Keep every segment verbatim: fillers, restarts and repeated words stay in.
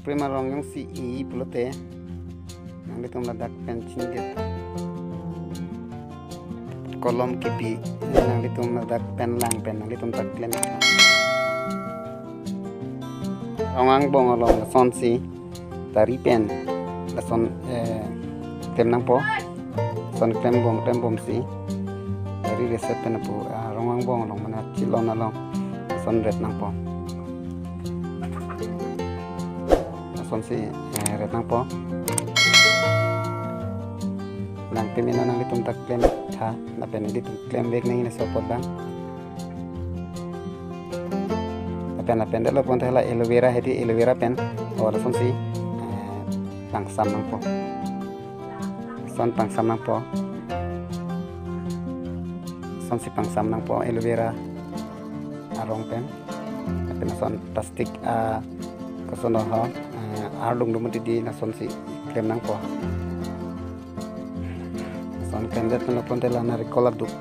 Prima rong jongsi i pulote nanglitum ladak pen chingdet, kolom kipi, nanglitum ladak pen lang pen nanglitum ta klem. Rong angbong along lasonsi tari pen lason, eh, klem nangpo. Lason klembom klembomsi tari reset pen lapu, ah, rong angbong along mane chilon along lason ret nangpo. Lasonsi, eh, ret nangpo. Nangpemena nanglitum ta klem tha, lapen nanglitum klemvek nang ini sopot bang. Lapen lapen delo pon tela aloe vera hedi, aloe vera pen, oh, lasonsi, eh, pangsam nangpo. Lason pangsam nangpo. Lasonsi pangsam nangpo aloe vera arong pen. Lapen lason plastic, ah, koson ho, ah, arlung dum didi lasonsi klem nangpo. Lason klemdet pen lo pon tela narikol aduk.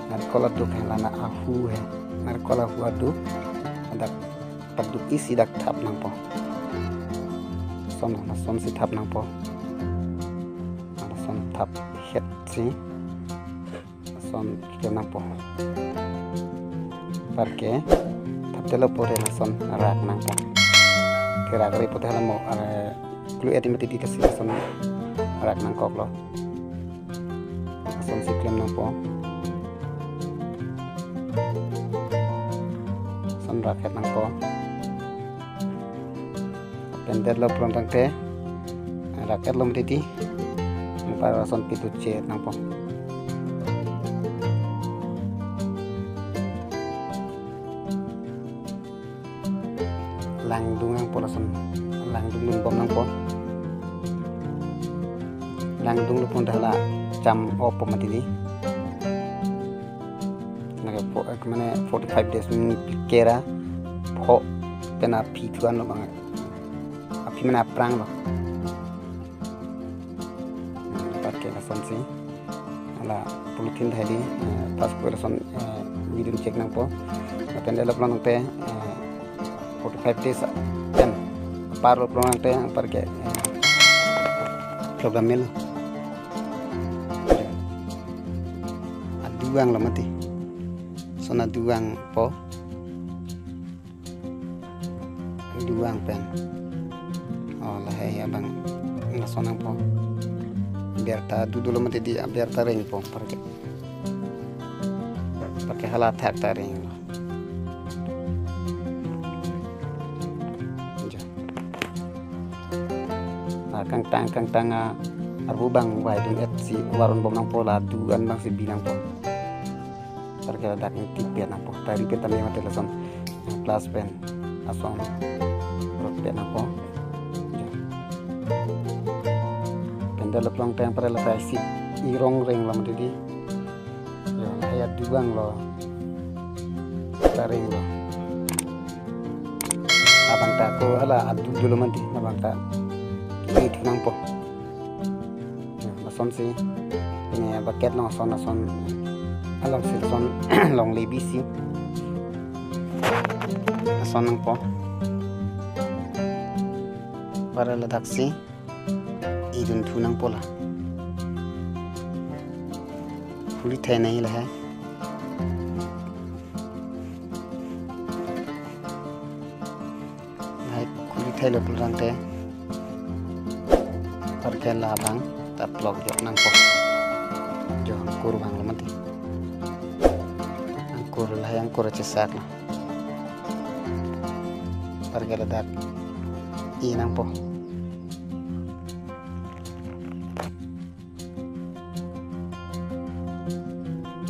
Narikol aduk henlana ahu he. Narikol ahu aduk. Dak paduk isi dak thap nangpo. Lason, lasonsi thap nangpo. Lason thap hetsi lason klem nangpo. Anparke thapte lo pore lason rak nangpo. Te rak re pote hala mo, eh, klu edi mati di kasi lason rak nangkoklo. Lasonsi klem nangpo. Lason rak het nangpo. Pen det lo pulote rak et lo mati di. Anpar lason pitu chet nangpo. Langdung nangpo lason. Langdung dunbom nangpo. Langdung lo pon tela cham op mati di. Nake po, eh, mane forty-five days mane kera pho pen aphi thuan lo bang. Aphi mane aphrang lo. Anparke lasonsi. Hala polythene hedi, eh, pas ko lason, eh, vidun chek nangpo. Lapen develop lang te, eh, forty-five days pen. Par lo pulang te, anparke, eh, program mil. Aduang lo mati. Lason aduang po. Aduang pen. Oh, lahai abang lason nangpo. Berta dudu lo mati di berta rengpo anparke. Anparke hala thak ta renglo. Jo. Nah, kangtang, kangtang, ah, arbu bang vaidun etsi varun bom nangpo, la duan bangsi bi nangpo. Anparke ladak ingtip pet nangpo. Tari pen tame mati lason. Plus pen. Lason. Rot pet nangpo. Jo. Pen develop long teng pare ladak isi irong reng lo mati di. Jo, lahai aduang lo. Taring lo. Labang ta ko hala adu dulo mati, labang ta. Ini thu nangpo. Jo, lasonsi. Ini bucket lason, lason. Alongsi lason longle bisi. Lason nangpo. Pare ladaksi. Idun thu nangpo la. Khuli thai nai lahai. Lahai khuli thai lo pulang te. Anparke labang ta plok jok nangpo. Jo, angkur vang lo mati. Angkur lahai angkur chesak lo. Anparke ladak i nangpo.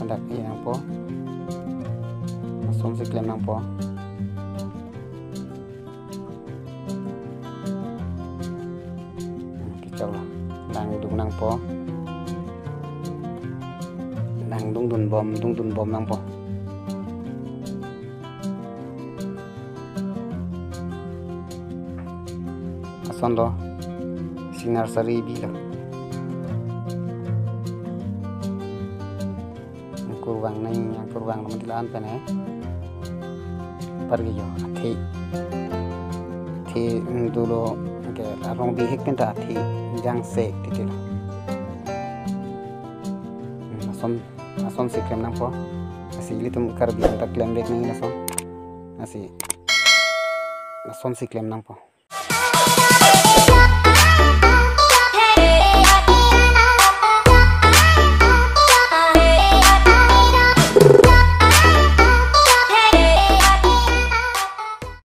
Ladak i nangpo. Lasonsi klem nangpo. Hmm, kechok lo. Langdung nangpo. Langdung dunbom, dung dunbom nangpo. Lason lo, si nursery bi lo. Angkur vang nai, angkur vang lo mati la-an pen he. Anparke jo, athe. athe, mm, dolo, ke arong bihek pen ta athe jangse titilo. Mm, lason, lasonsi klem nangpo. Lasi ilitum Karbi anta klem vek nang lason. Lasi lasonsi klem nangpo.